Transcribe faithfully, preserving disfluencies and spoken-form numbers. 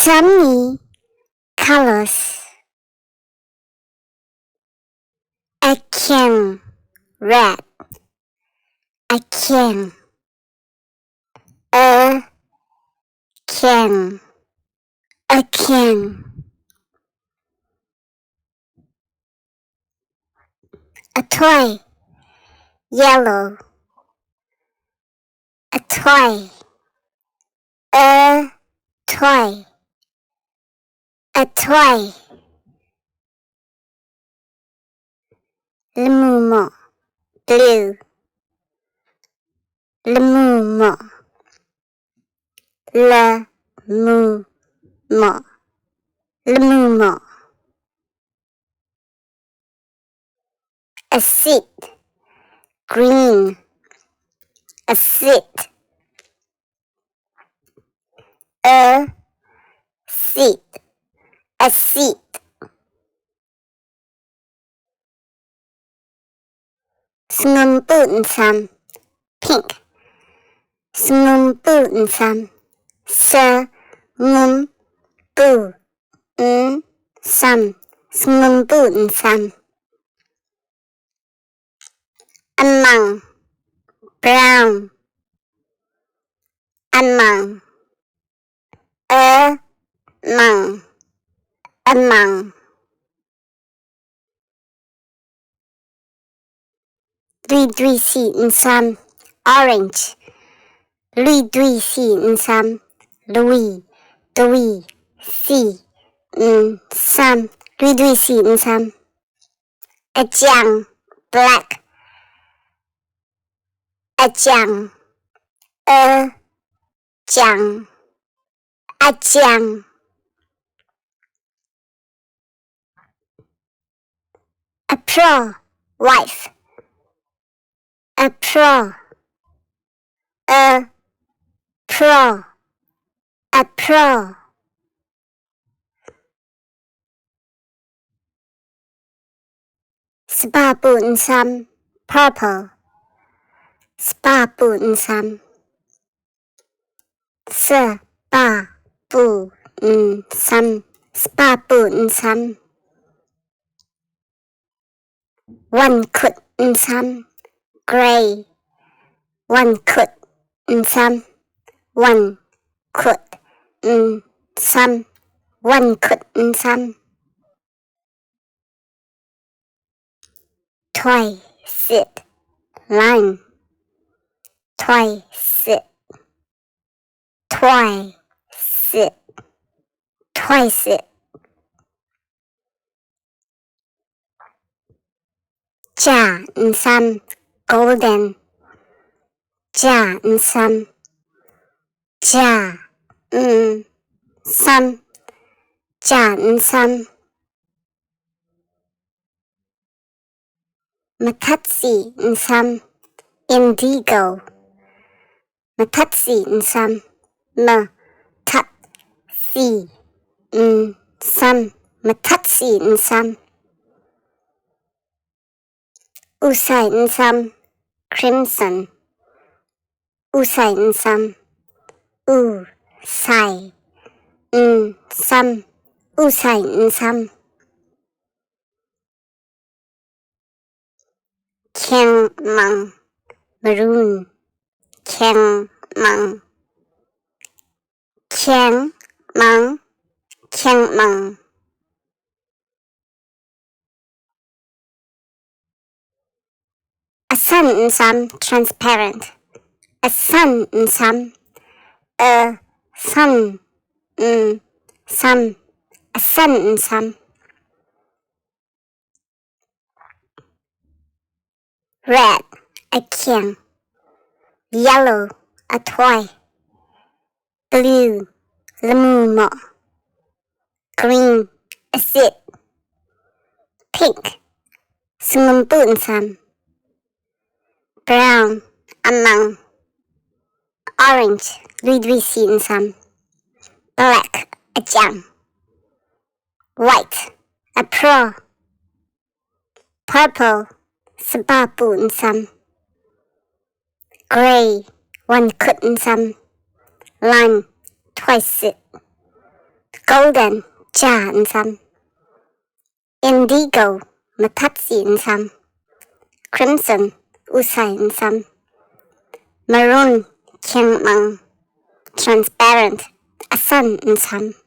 Atam ni, colors. Ahkyeng, red. Ahkyeng. Akyeng. Ahkyeng. Ahtoi, yellow. Ahtoi. Ahtoi. Ahtoi. Lamu maw, blue. Lamu maw. Lamu maw. Lamu maw. Asit, green. Asit. Asit. Asit. Sangumpu nsam, pink. Sangumpu nsam. Sangumpu nsam. Sangumpu nsam. Amang, brown. Amang. Amang. Amang. Lui dwi si nsam, orange. Lui dwi si nsam, lui dwi si nsam, lui dwi si nsam. Ajang, black. Ajang. Ajang. Ajang. Apraw, wife. Apraw. Apraw. Apraw. Sabapu nsam, purple. Sabapu nsam. Sabapu nsam. Sabapu nsam. Wan kut nsam, grey. Wan kut nsam. Wan kut nsam. Wan kut nsam. Toi sit, lime. Toi sit. Toi sit. Toi sit. Ja nsam, golden. Ja nsam. Ja nsam. Ja nsam. Matat si nsam, indigo. Matat si nsam. Matat si nsam. Matat si nsam. Usai nsam, crimson. Usai nsam. Usai nsam. Usai nsam. Hkyeng mang, maroon. Hkyeng mang. Hkyeng mang. Hkyeng mang. Asan nsam, transparent. Asan nsam. Asan nsam. Asan nsam. Red, ahkyeng. Yellow, ahtoi. Blue, lamu maw. Green, asit. Pink, sangumpu nsam. Brown, amang. Orange, lui dwi si nsam. Black, ajang. White, apraw. Purple, sabapu nsam. Grey, wan kut nsam. Lime, toi sit. Golden, ja nsam. Indigo, mahtatsi nsam. Crimson, usai nsam. Maroon, hkyeng mang. Transparent, asan nsam.